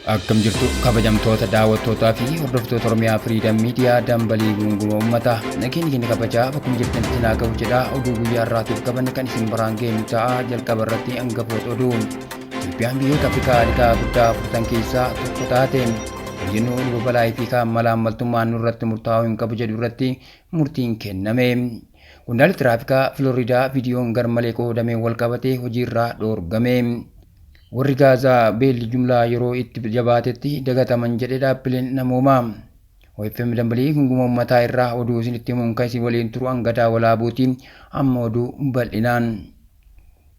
Akkam jirtu kabajamtoota daawwattootaa fi hordoftoota Oromiyaa Firiidam Miidiyaa, dambalii guunguma uummataa. Nageenyi keenya kabajaa bakkuma jirtanitti naa gahu jedhaa, oduu guyyaa har'aatiif qabanne kan isin biraan geenyu ta'a. Jalqaba irratti hangafoota oduu. Itoophiyaan biyyoota Afrikaa liqaa guddaa fudhatan keessaa tokko taate. Ejjennoo luba balaa fi kaan malaammaltummaan nurratti murtaa'uu hin qabu jedhu irratti murtiin kenname. Qondaalli tiraafikaa Filooriidaa viidiyoon garmalee qoodameen walqabatee hojiirraa dhoorgame. Warri Gaazaa beelli jumlaa yeroo itti jabaatetti dagataman jedhe dhaabbileen namoomaa. OFM dambalii gunguma uummataa irraa oduu isinitti himuun kan isin waliin turu Angadaa Walaabuuti. Amma oduu bal'inaan.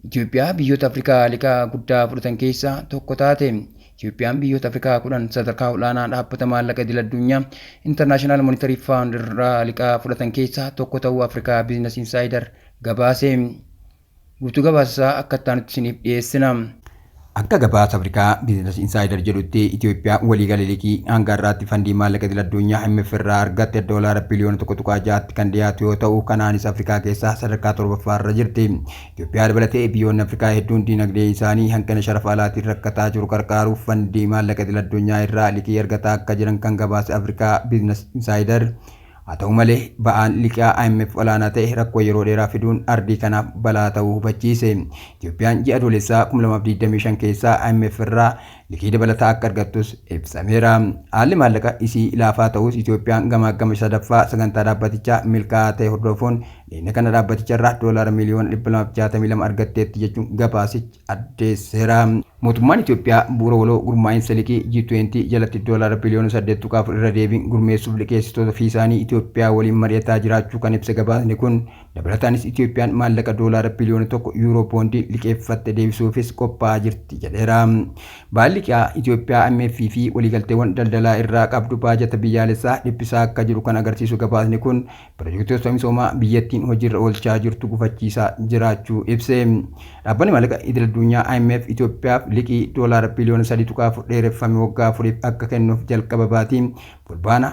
Itoophiyaa biyyoota Afrikaa liqaa guddaa fudhatan keessaa tokko taate. Itoophiyaan biyyoota Afrikaa 10 sadarkaa ol'aanaa dhaabbata maallaqa idil addunyaa International Monetary Fund irraa liqaa fudhatan keessaa tokko ta'uu Afrikaa Business Insider gabaase. Guutuu gabaasa isaa akka itti aanutti isiniif dhiyeessina. Akka gabaasa Afrikaa Business Insider jedhutti, Itoophiyaan waliigala liqii hanga har'aatti Fandii Maallaqa Idil Addunyaa IMF irraa argatte doolaara biliyoona 1.6tti kan dhiyaatu yoo ta'u, kanaanis Afrikaa keessaa sadarkaa 7ffaa irra jirti. Itoophiyaa dabalatee biyyoonni Afrikaa hedduun diinagdee isaanii hanqina sharafa alaatiin rakkataa jiru qarqaaruuf Fandii Maallaqa Idil Addunyaa irraa liqii argataa akka jiran kan gabaase Afrikaa Business Insider, Haa ta'u malee, ba'aan liqaa IMF olaanaa ta'e rakkoo yeroo dheeraa fiduun ardii kanaaf balaa ta'uu hubachiise. Itoophiyaan ji'a Adoolessaa 2025 keessa IMF irraa liqii dabalataa akka argattus ibsameera. Haalli maallaqa isii laafaa ta'us, Itoophiyaan gamaaggama sadaffaa sagantaa dhaabbatichaa milkaa'aa ta'e hordofuun dhiyeenya kana dhaabbaticha irraa doolaara miiliyoona 262 argatteetti jechuun gabaasichi addeesseera. Mootummaan Itoophiyaa bu'uura waloo gurmaa'insa liqii G20 jalatti doolaara biliyoona 8.4 irra deebiin gurmeessuuf liqeessitoota ofiisaanii Itoophiyaa waliin mari'ataa jiraachuu kan ibse gabaasni kun, dabalataanis Itoophiyaan maallaqa doolaara biliyoona 1 Yuuroo boondii liqeeffatte deebisuufis qophaa'aa jirti jedheera. Ba'aan liqaa Itoophiyaa IMF fi waliigalteewwan daldalaa irraa qabdu baajata biyyaalessaa dhiphisaa akka jiru kan agarsiisu gabaasni kun, Pirojektoota misoomaa biyyattiin hojiirra oolchaa jirtu gufachiisaa jiraachuu ibse. Dhaabbanni Maallaqa Idil-addunyaa IMF Itoophiyaaf liqii doolaara biliyoona 3.4 dheereffame waggaa afuriif akka kennuuf jalqaba baatii Fulbaana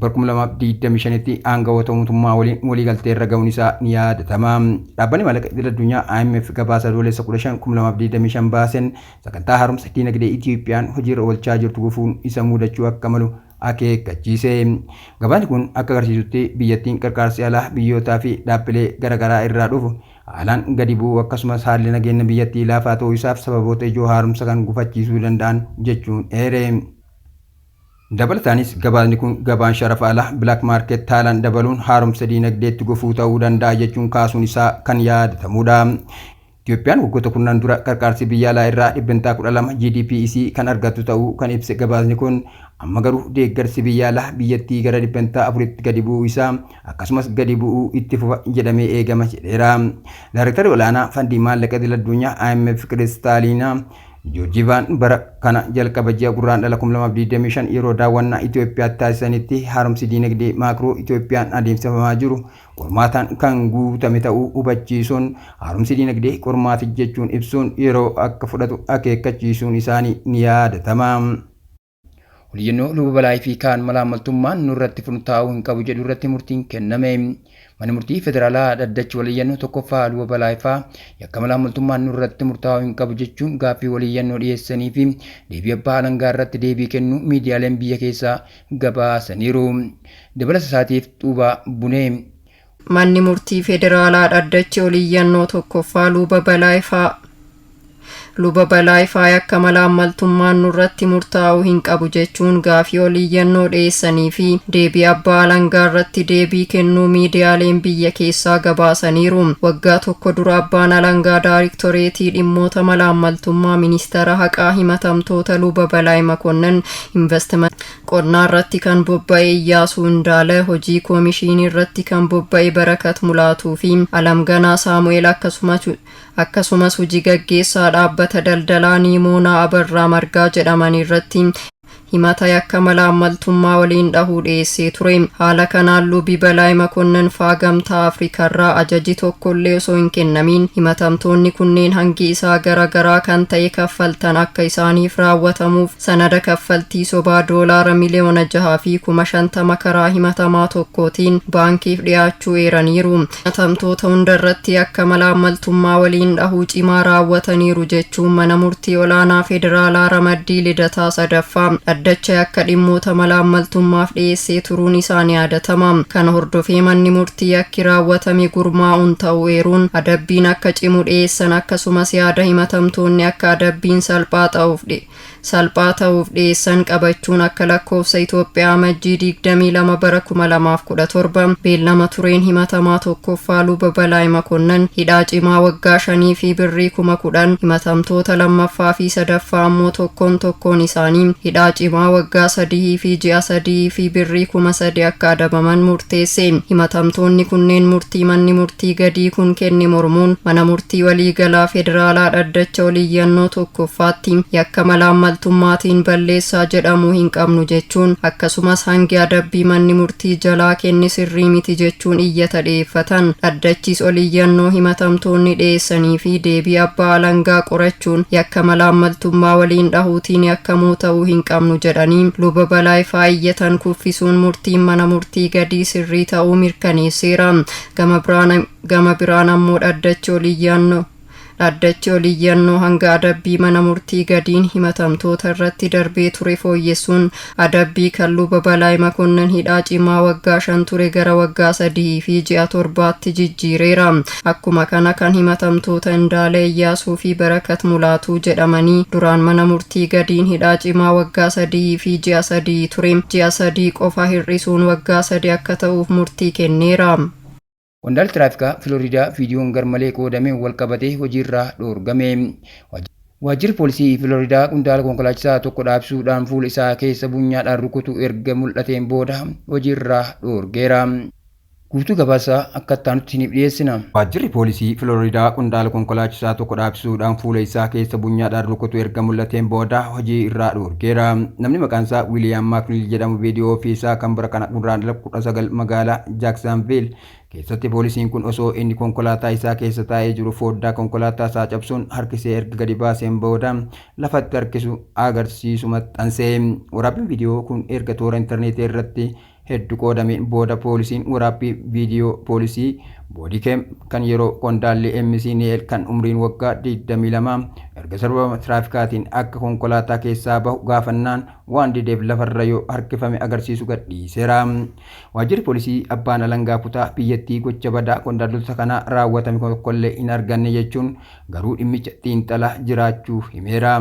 bara 2025tti aangawoota mootummaa waliin waliigalteerra ga'uun isaa ni yaadatama. Dhaabbanni Maallaqa Idil-addunyaa IMF gabaasa Adoolessa 15, 2025 baaseen sagantaa haaromsa diinagdee Itoophiyaan hojiirra oolchaa jirtu gufuun isa mudachuu akka malu akeekkachiise. Gabaasni kun akka agarsiisutti, biyyattiin qarqaarsi alaa biyyootaa fi dhaabbilee gara garaa irraa dhufu haalaan gadi bu'uu akkasumas haalli nageenna biyyattii laafaa ta'uu isaaf sababoota ijoo haaromsa kan gufachiisuu danda'an jechuun eere. Dabalataanis gabaasni kun gabaan sharafa alaa, black market, haalaan dabaluun haaromsa diinagdeetti gufuu ta'uu danda'a jechuun kaasuun isaa kan yaadatamuudha. Itoophiyaan waggoota kurnan dura qarqaarsi biyya alaa irraa dhibbentaa 12 GDP isii kan argattu ta'uu kan ibse gabaasni kun, amma garuu deeggarsi biyya alaa biyyattii gara dhibbentaa 4tti gadi bu'uu isaa akkasumas gadi bu'uu itti fufa jedhamee eegama jedheera. Daarektarri olaanaa Fandii Maallaqa Idil Addunyaa IMF Kiristaaliinaa Joorjiivaan bara kana jalqaba ji'a Gurraandhala 2025 yeroo daawwannaa Itoophiyaatti taasisanitti, haaromsi diinagdee maakroo Itoophiyaan adeemsifamaa jiru qormaataan kan guutame ta'uu hubachiisuun, haaromsi diinagdee qormaata jechuun ibsuun yeroo akka fudhatu akeekkachiisuun isaanii ni yaadatama. Oliyyannoo Luba Balaay fi kaan malaammaltummaan nurratti murtaa'uu hin qabu jedhu irratti murtiin kenname. Manni Murtii Federaalaa Dhaddachi Waliyyannoo Tokkoffaa Luba Balaay faa yakka malaammaltummaan nurratti murtaa'uu hin qabu jechuun gaaffii waliyyannoo dhiyeessanii fi deebii abbaa alangaa irratti deebii kennuu miidiyaaleen biyya keessaa gabaasaniiru. Dabalata isaatiif Xuubaa Bunee. Manni Murtii Federaalaa Dhaddachi Oliyyannoo Tokkoffaa Luba Balaay faa Luba Balaay faa yakka malaammaltummaan nurratti murtaa'uu hin qabu jechuun gaafii oliyyannoo dhiyeessanii fi deebii abbaa alangaa irratti deebii kennuu miidiyaaleen biyya keessaa gabaasaniiru. Waggaa tokko dura abbaan alangaa Daariktoreetii Dhimmoota Malaammaltummaa Ministeera Haqaa himatamtoota Luba Balaay Makonnin, Investimentii qonnaa irratti kan bobba'e Iyyaasuu Indaala, hojii koomishiinii irratti kan bobba'e Barakat Mulaatuu fi Alamganaa Saamu'eel, akkasumas hojii gaggeessaa dhaabbata daldalaa Niimoonaa Abarraa Margaa jedhaman irratti Himata yakka malaammaltummaa waliin dhahuu dhiyeessee ture. Haala kanaan Lubi Balaay Makonnin faa Gamtaa Afrikaarraa ajaji tokkollee osoo hin kennamiin himatamtoonni kunneen hangi isaa gara garaa kan ta'e kaffaltan akka isaaniif raawwatamuuf sanada kaffaltii sobaa doolaara 6,050,000 karaa himatamaa tokkootiin baankiif dhiyaachuu eeraniiru. Himatamtoota hundarratti yakka malaammaltummaa waliin dhahuu cimaa raawwataniiru jechuun Mana Murtii Olaanaa Federaalaa Ramaddii Lidataa Sadaffaa dhaddacha yakka dhimmoota malaammaltummaaf dhiyeessee turuun isaa ni yaadatama. Kana hordofee manni murtii yakki raawwatame gurmaa'uun ta'uu eeruun adabbiin akka cimu dhiyeessan, akkasumas yaada himatamtoonni akka adabbiin salphaa ta'uuf dhiyeessan qabachuun akka lakkoofsa Itoophiyaa Amajjii 22 bara 2017 beellama tureen himatamaa tokkoffaa Luba Balaay Makonnan hidhaa cimaa waggaa 5 fi birrii 10,000, himatamtoota lammaffaa fi sadaffaa ammoo tokkoon tokkoon isaanii hidhaa cimaa waggaa 3 fi ji'a 3 fi birrii 3,000 akka adabaman murteesse. Himatamtoonni kunneen murtii manni murtii gadii kun kenne mormuun Mana Murtii Waliigalaa Federaalaa Dhaddacha Oliyyannoo Tokkoffaatti yakka malaammaltummaatiin balleessaa jedhamuu hin qabnu jechuun, akkasumas hangi adabbii manni murtii jalaa kenne sirrii miti jechuun iyyata dhiyeeffatan. Dhaddachis oliyyannoo himatamtoonni dhiyeessanii fi deebii abbaa alangaa qorachuun yakka malaammaltummaa waliin dhahuutiin yakkamoo ta'uu hin qabnu jedhanii Luba Balaay faa iyyatan kuffisuun murtiin mana murtii gadii sirrii ta'uu mirkaneesseera. Gama biraan ammoo dhaddachi oliyyannoo hanga adabbii mana murtii gadiin himatamtoota irratti darbee ture fooyyessuun adabbii kan Luba Balaay Makonnin hidhaa cimaa waggaa 5 ture gara waggaa 3 fi ji'a 7tti jijjiireera. Akkuma kana kan himatamtoota Indaala Iyyaasuu fi Barakat Mulaatuu jedhamanii duraan mana murtii gadiin hidhaa cimaa waggaa 3 fi ji'a 3 ture ji'a 3 qofa hir'isuun waggaa 3 akka ta'uuf murtii kenneera. Qondaalli tiraafikaa Filooriidaa viidiyoon garmalee qoodameen walqabatee hojiirraa dhoorgame. Waajjirri poolisii Filooriidaa qondaala konkolaachisaa tokko dhaabsisuudhaan fuula isaa keessa bunyaadhaan rukutu erga mul'ateen booda hojiirraa dhoorgeera. Guutuu gabaasaa akka itti aanutti isiniif dhiyeessina. Waajjirri poolisii Filooriidaa qondaala konkolaachisaa tokko dhaabsisuudhaan fuula isaa keessa bunyaadhaan rukutu erga mul'ateen booda hojii irraa dhoorgeera. Namni maqaan isaa Wiiliyaam Maakniil jedhamu viidiyoo ofii isaa kan bara kana Gurraandhala 19 magaalaa Jaaksanviil keessatti poolisiin kun osoo inni konkolaataa isaa keessa taa'ee jiru fooddaa konkolaataa isaa cabsuun harkisee erga gadi baaseen booda lafatti harkisu agarsiisu maxxanse. Waraabbiin viidiyoo kun erga toora intarneetii irratti heddu qoodameen booda poolisiin waraabbii viidiyoo poolisii bodycam kan yeroo qondaalli MC Ni'eel kan umriin waggaa 22 erga sababa tiraafikaatiin akka konkolaataa keessaa bahu gaafannaan waan dideef lafarra yoo harkifame agarsiisu gadhiiseera. Waajjirri poolisii abbaan alangaa kutaa biyyattii gocha badaa qondaaltota kanaa raawwatame tokkollee hin arganne jechuun garuu dhimmicha xiinxalaa jiraachuu himeera.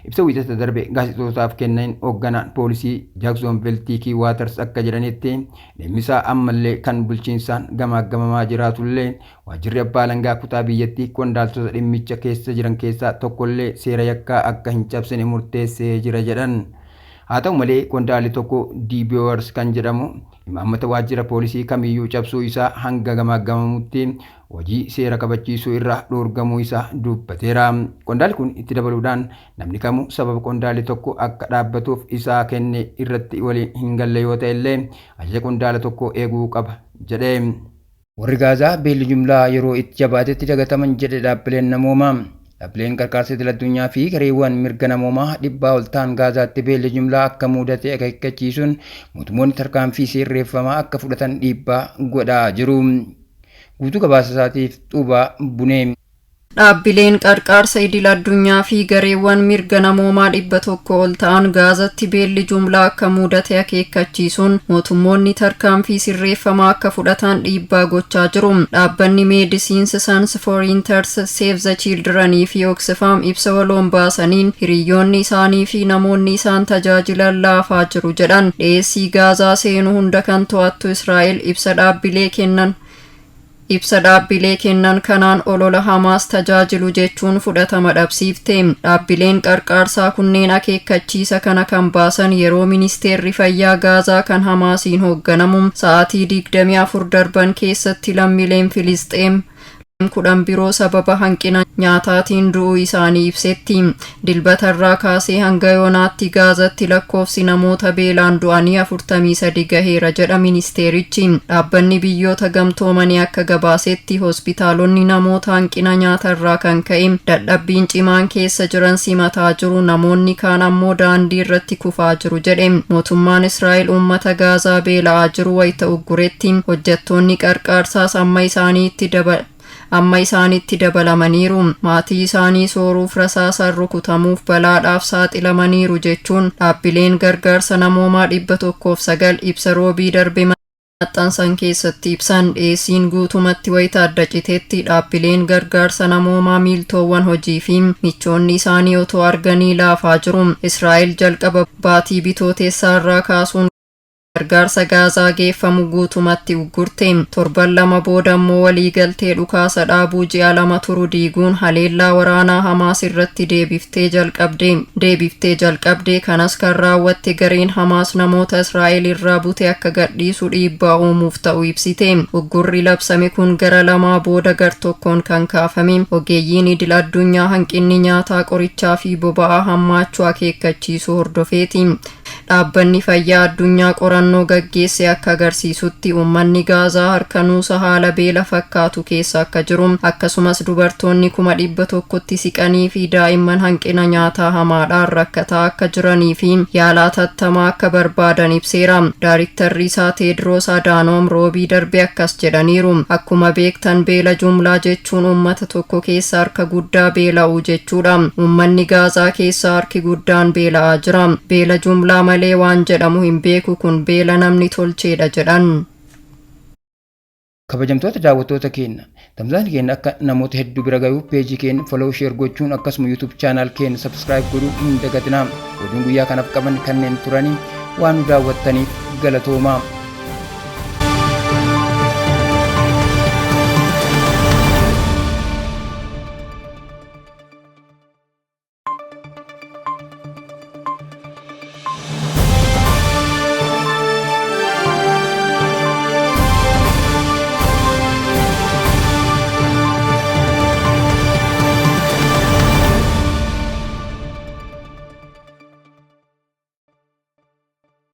Ibsa Wiixata darbe gaazexeessitootaaf kenneen hoogganaan poolisii Jaaksonvil Tiikii Waaters akka jedhanitti, dhimmisaa ammallee kan bulchiinsaan gamaaggamamaa jiraatullee waajjirri abbaa alangaa kutaa biyyattii qondaaltota dhimmicha keessa jiran keessaa tokkollee seera yakkaa akka hin cabsine murteessee jira jedhan. Haa ta'u malee, qondaalli tokko D. Bowers kan jedhamu imaammata waajjira poolisii kamiyyuu cabsuu isaa hanga gamaaggamamutti hojii seera kabachiisuu irraa dhoorgamuu isaa dubbateera. Qondaalli kun itti dabaluudhaan namni kamuu sababa qondaalli tokko akka dhaabbatuuf isaa kenne irratti waliin hin galle yoo ta'e illee ajaja qondaala tokko eeguu qaba jedhe. Warri Gaazaa beelli jumlaa yeroo itti jabaatetti dagataman jedhe dhaabbileen namoomaa. Dhaabbileen qarqaarsa idil addunyaa fi gareewwan mirga namoomaa 100 ol ta'an Gaazaatti beelli jumlaa akka mudate akeekkachiisuun mootummoonni tarkaanfii sirreeffamaa akka fudhatan dhiibbaa godhaa jiru. Guutuu gabaasa isaatiif Xuubaa Bunee. Dhaabbileen qarqaarsa idil addunyaa fi gareewwan mirga namoomaa 100 ol ta'an Gaazatti beelli jumlaa akka mudate akeekkachiisuun mootummoonni tarkaanfii sirreeffamaa akka fudhatan dhiibbaa gochaa jiru. Dhaabbanni Médecins Sans Frontières, Save the Children fi Oxfam ibsa waloon baasaniin hiriyoonni isaanii fi namoonni isaan tajaajilan laafaa jiru jedhan. Dhiyeessii Gaazaa seenuu hunda kan to'attu Israa'el ibsa dhaabbilee kennan kanaan olola Hamaas tajaajilu jechuun fudhatama dhabsiifte. Dhaabbileen qarqaarsaa kunneen akeekkachiisa kana kan baasan yeroo ministeerri fayyaa Gaazaa kan Hamaasiin hoogganamu sa'aatii 24 darban keessatti lammiileen Filisxeem 10 biroo sababa hanqina nyaataatiin du'uu isaanii ibsetti. Dilbatarraa kaasee hanga yoonaatti Gaazatti lakkoofsi namoota beelaan du'anii 43 gaheera jedha ministeerichi. Dhaabbanni Biyyoota Gamtoomanii akka gabaasetti, hospitaalonni namoota hanqina nyaatarraa kan ka'e dadhabbiin cimaan keessa jiran simataa jiru, namoonni kaan ammoo daandii irratti kufaa jiru jedhe. Mootummaan Israa'el uummata Gaazaa beela'aa jiru wayita ugguretti, hojjettoonni qarqaarsaas amma isaanitti dabalamaniiru. Maatii isaanii sooruuf rasaasaan rukutamuuf balaadhaaf saaxilamaniiru jechuun dhaabbileen gargaarsa namoomaa 109 ibsa Roobii darbe maxxansan keessatti ibsan. Dhiyeessiin guutumatti wayita adda citetti, dhaabbileen gargaarsa namoomaa miiltoowwan hojii fi michoonni isaanii otoo arganii laafaa jiru. Israa'el jalqaba baatii Bitootessaa irraa kaasuun gargaarsa Gaazaa geeffamu guutumatti uggurte. Torban 2 booda immoo waliigaltee dhukaasa dhaabuu ji'a 2 turu diiguun haleellaa waraanaa Hamaas irratti deebiftee jalqabde. Kanas kan raawwatte gareen Hamaas namoota Israa'el irraa bute akka gadhiisu dhiibbaa uumuuf ta'u ibsite. Uggurri labsame kun gara lamaa booda gar tokkoon kan kaafame, ogeeyyiin idil addunyaa hanqinni nyaataa, qorichaa fi boba'aa hammaachuu akeekkachiisuu hordofeeti. Dhaabbanni Fayyaa Addunyaa qorannoo gaggeesse akka agarsiisutti, uummanni Gaazaa harka nuusa haala beela fakkaatu keessa akka jiru, akkasumas dubartoonni 100,000tti siqanii fi daa'imman hanqina nyaataa hamaadhaan rakkataa akka jiranii fi yaalaa hatattamaa akka barbaadan ibseera. Daariktarri isaa Teedroos Adaanoom Roobii darbe akkas jedhaniiru: "Akkuma beektan, beela jumlaa jechuun uummata tokko keessa harka guddaa beela'uu jechuudha. Uummanni Gaazaa keessa harki guddaan beela'aa jira. Beela jumlaa malee waan jedhamu hin beeku. Kun beela namni tolcheedha," jedhan. Kabajamtoota daawwattoota keenya, tamsaasni keenya akka namoota hedduu bira gahuuf peejii keenya follow, share gochuun, akkasuma YouTube channel keenya subscribe godhuu hin dagatinaa. Oduun guyyaa kanaaf qaban kanneen turanii. Waan nu daawwattaniif galatoomaa.